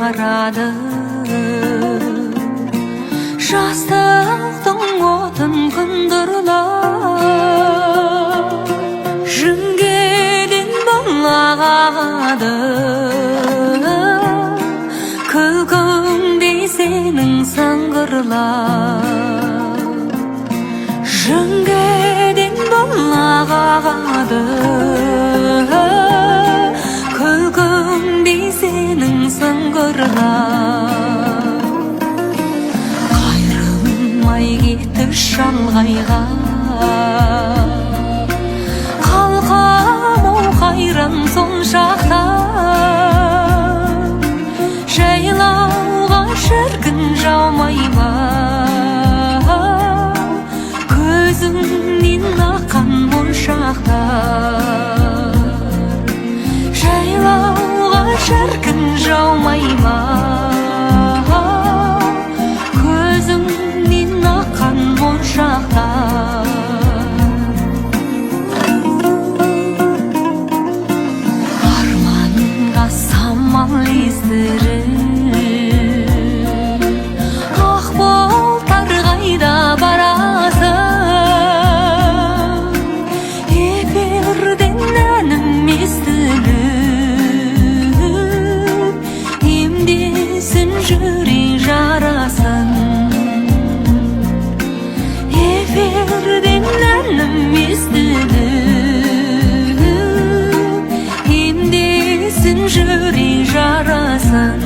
барады. Жастықтың отын күндірлап, жіңгеден бұлақ ағады. Күлкіңдей сенің сыңғырлап, жіңгеден бұлақ ағады. Күлкіңдей сенің сыңғырлап, қайрылмай кетті шалғайға. Қалқам-ау, қайран соншақта, жайлауға шіркін жаумай ма көзіңнен аққан моншақтар? Жайлауға шіркін жаумай ма көзіңнен аққан моншақтар? Арманға самал естіріп, ақ бұлттар, қайда барасың? Эфирден әнім естіліп, емдесін жүрек жарасын. Эфирден әнім естіліп, емдесін жүрек жарасын.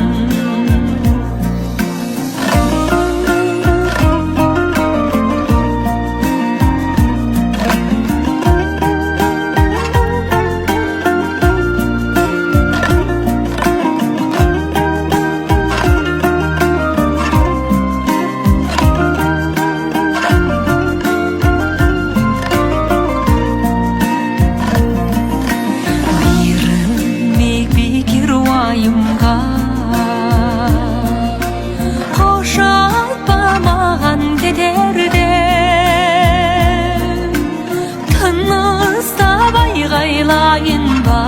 Берілмек бекер уайымға, қош айтпа маған кетерде. Тыныстап айғайлайын ба,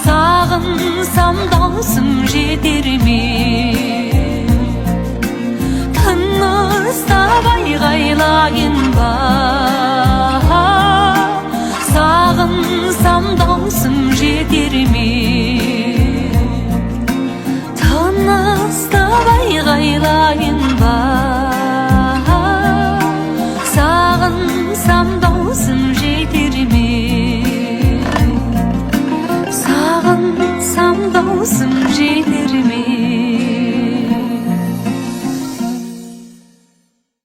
сағынсам даусым жетер ме? Тыныстап айғайлайын ба, сағынсам даусым жетер ме? Тыныстап айғайлайын ба, сағынсам даусым жетер ме? Сағынсам даусым жетер.